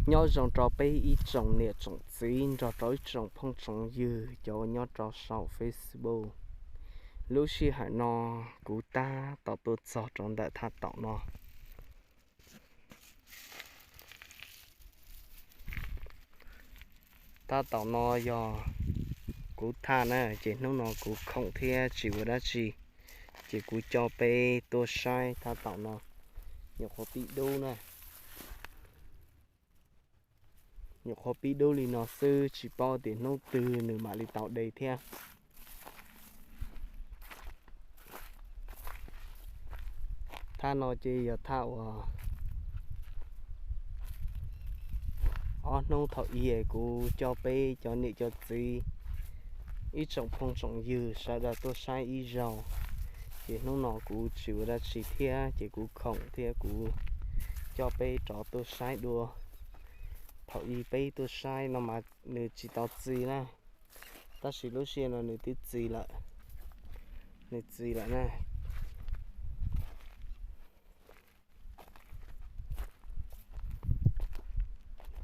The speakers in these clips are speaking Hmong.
Nyob zoo rau peb ib tsoom niam tsoom txiv nrog rau ib tsoom phooj tsoom ywg cov uas nyob rau saum Facebook. Lub sij hawm no kuv tab tom tuaj txog rau ntawm thaj taum no. Thaj taum no yog kuv thaj na, ces hnub no kuv khoom thiab tsis ua dab tsi, ces kuv coj peb tuaj saib thaj taum no. Nyuam qhuav pib dub na, nyuam qhuav pib dub li no xwb, tsis paub tias hnub twg nws mam li tau de thiab. Thaj no ces yog thaj uas ob hnub thaum ub kuv coj peb cov niam cov txiv, ib tsoom phooj tsoom ywg sawv daws tuaj saib ib zaug, ces hnub no kuv tsis ua dab tsi thiab ces kuv khoom thiab kuv coj peb rov tuaj saib dua. Thaum ub peb tuaj saib no mas nws tsis tau txi na, tab sis lub sij hawm no nws twb txi lawm, nws txi lawm na.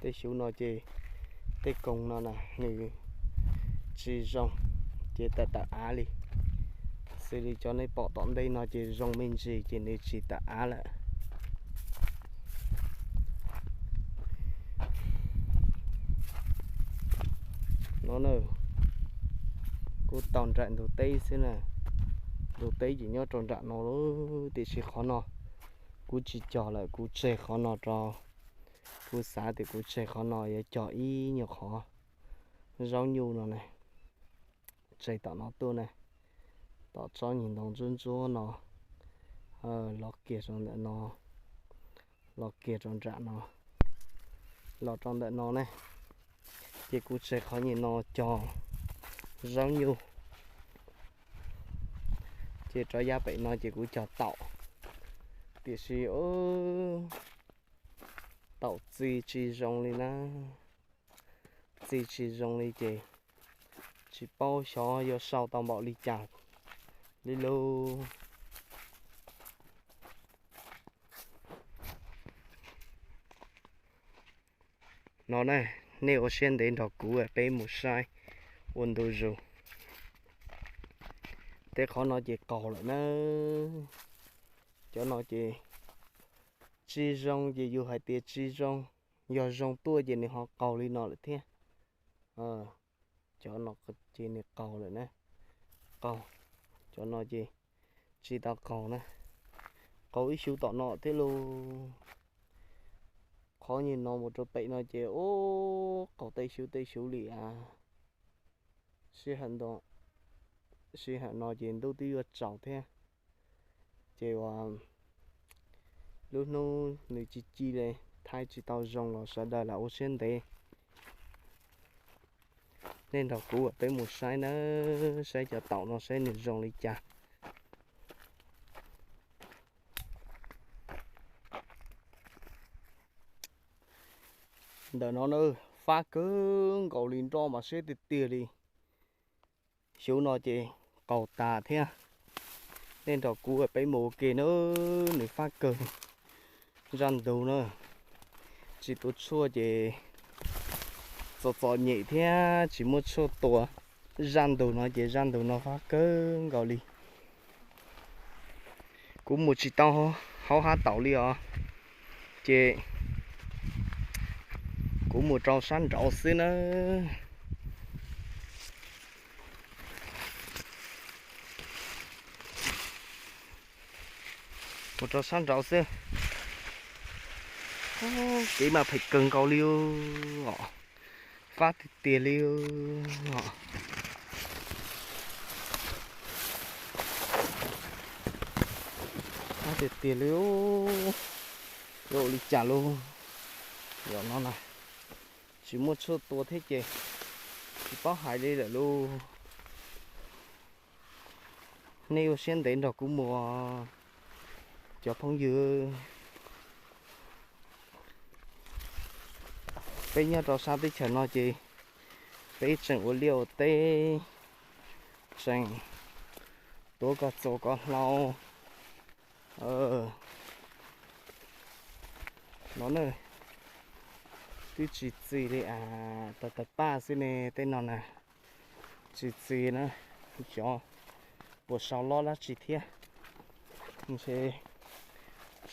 Tej xyuv no ces tej koog no na nws tsis zoo, ces tawm tawm av li. Xws li cov nej pom tom ntej no ces zoo me ntsis ces nws tsis tawm av lawm. No na, kuv taug nraim ntug teb xwb na, ntug teb ces nyob rau nram no lawm, tiam sis qhov no kuv tsis cog lawm, kuv tseg qhov no rau, kuv xav tias kuv tseg qhov no yuav cog ib nyuag qhov zaub nyuj no na, tseg tom no tuaj na, tom tsob nyuag ntoo ntsuab ntsuab no, los kiag rau ntawm no, los kiag rau nram no, los rau ntawm no ne, ces kuv tseg qhov nyuag no cog zaub nyuj, ces rov yav pem no ces kuv cog taum, tiam sis taum txi tsis zoo li na, txi tsis zoo li ces tsis paub xyov yuav sau tau npaum li cas li lauj. No na, nej ua siab ntev nrog kuv peb mus saib ua ntu zus. Tej qhov no ces qaug lawm na. Cov no ces tsis zoo ces yus hais tias tsis zoo, yog zoo tuaj ces nws ho qaug li no lawm thiab. Cov no ces nws qaug lawm na, qaug. Cov no ces tsis tau qaug na, qaug ib xyuv tom no thiab lauj. Qhov nyuag no mus rau pem no ces ub qaug tej xyuv tej xyuv li a. Sij hawm no ces ntuj twb yuav tsaus thiab, ces uas lub hnub nws ci ci li, thaij tsis tau zoo los sawv daws lam ua siab ntev. Nej nrog kuv peb mus saib na, saib cov taum no saib nws zoo li cas. Ntawm no na, fab kawg nkaus li, nroj mas siab tiag tiag li. Xyuv no ces qaug tas thiab. Nej nrog kuv peb mus ua ke na, nws fab kawg. Zaj ntug na, tsis tua tshuaj ces txom txom nyem thiab tsis muaj tshuaj tua. Zaj ntug no ces zaj ntug no fab kawg nkaus li. Kuv mus tsis tau hauv hav taum li os, ces kuv mus rau sab nraud xwb na. Mus rau sab nraud xwb. Kev mas phem kawg nkaus li os, fab tiag tiag li os. Fab tiag tiag li, yuav ua li cas lauj. Yog no na, tsis muaj tshuaj tua thiab ces tsis paub hais li lawm lauj. Nej ua siab ntev nrog kuv mus, cov phooj ywg. Peb nyob rau sab teb chaws no ces peb tseem ua liaj ua teb, tseem tuav koj txua koj hlau no na. Twb tsis txi li a, tawg tawg paj xwb ne tej no na. Tsis txi na, xyov puas sau loj dab tsi thiab. Ntshe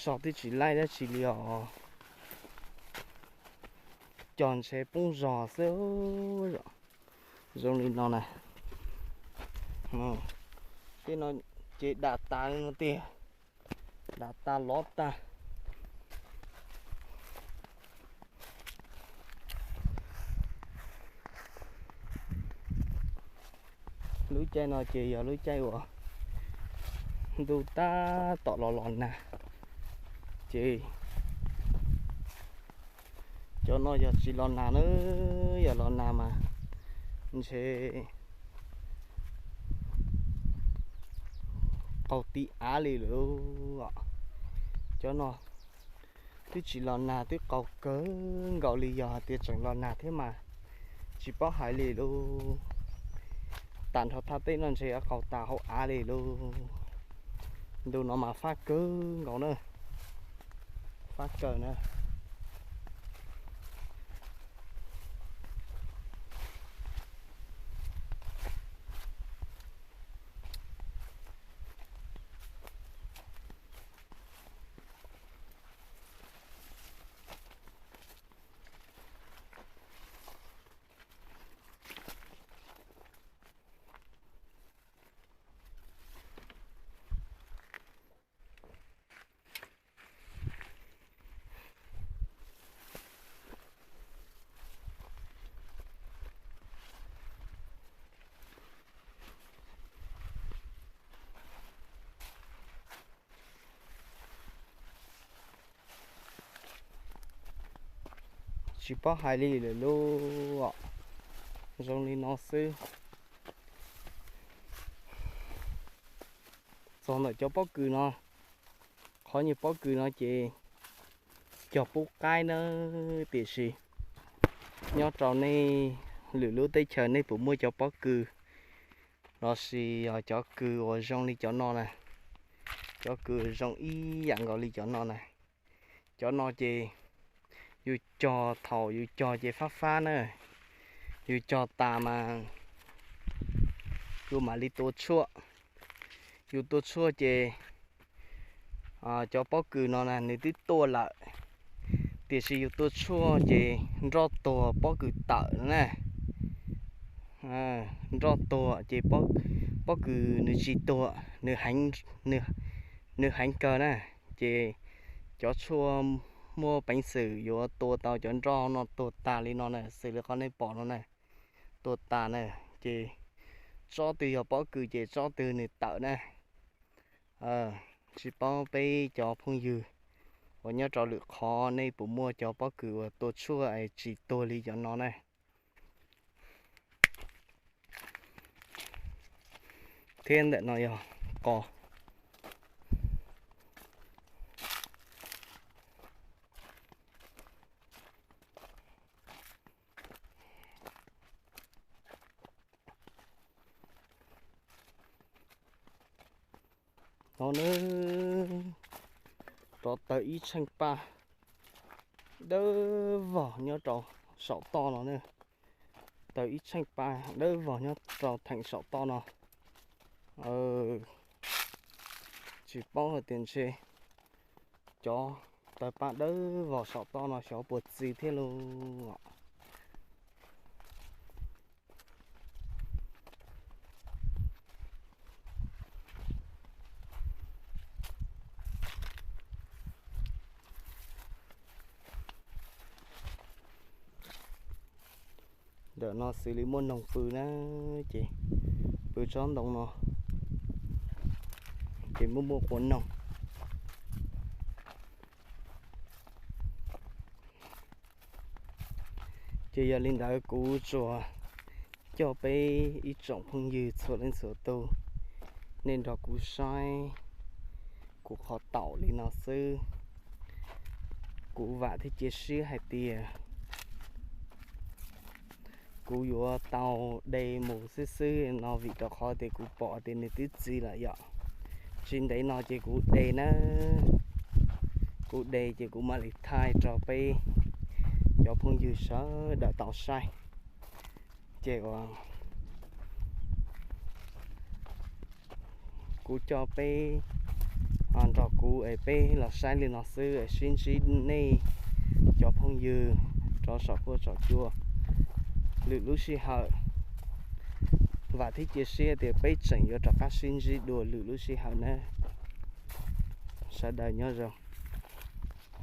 sau twb tsis laij dab tsi li os. Cog ntshe poob zog xwb. Zoo li no na. Tej no ces dam tas li no tiag. Dam tas lov tag. Lub caij no ces yog lub caij uas ntuj tab tom los los nag, ces cov no yog tsis los nag na, yog los nag mas ntshe qaug tib av li lawm. Cov no twb tsis los nag twb qaug kawg nkaus li, yog hais tias tseem los nag thiab mas tsis paub hais li lauj. Tag nrho thaj teb no ntshe qaug tas hauv av li lauj. Ntu no mas fab kawg nkaus na, fab kawg na. Tsis paub hais li lawm lauj. Zoo li no xwb. Txog ntawm cov pob kws no, qhov nyuag pob kws no ces cog pub qaib na, tiam sis nyob rau nej lwm lub teb chaws nej puas muaj cov pob kws los sis yog cov kws uas zoo li cov no na, cov kws zoo ib yam nkaus li cov no na. Cov no ces yus cog thaum yus cog ces fab fab na, yus cog tas mas yus mam li tua tshuaj. Yus tua tshuaj ces cov pob kws no na nws twb tuaj lawm, tiam sis yus tua tshuaj ces nroj tuag pob kws tawm na. Nroj tuag ces pob kws nws tsis tuag, nws heev kawg na. Ces cov tshuaj muaj peev xwm yuav tua tau cov nroj no tuag tas li no na, xws li qhov nej pom no na, tuag tas na. Ces tsob twg yog pob kws ces tsob twg nws tawm na. Tsis paub peb cov phooj ywg uas nyob rau lwm qhov nej puas muaj cov pob kws uas tua tshuaj es tsis tuag li cov no na. Thiab ntawm no yog qos. No na, rov tawg ib tsheej paj dawb vog nyob rau saum toj no na. Tawg ib tsheej paj dawb vog nyob rau theem saum toj no. Tsis paub hais tias ntshe cov tawg paj dawb vog saum toj no xyov puas txi thiab lauj. Ntawm no xws li muaj noog pw na, ces pw tsob ntoo no ces muaj muaj quav noog. Ces yog li ntawd kuv tsuas coj peb ib tsoom phooj ywg txhua leej txhua tus, nej nrog kuv saib kuv qhov taum li no xwb. Kuv vam thiab cia siab hais tias kuv yuav tau de mus xwb xwb no vim rau qhov tias kuv pom tias nws twb txi lawm yom. Tsis ntev no ces kuv de na, kuv de ces kuv mam li thaij rau peb Cov phooj ywg sawv daws tau saib, ces uas kuv coj peb nrog kuv es peb los saib li no xwb es sib ntsib nej cov phooj ywg rov saum huab saum cua lwm lub sij hawm. Vam thiab cia siab tias peb tseem yuav rov qab sib ntsib dua lwm lub sij hawm nawb. Sawv daws nyob zoo.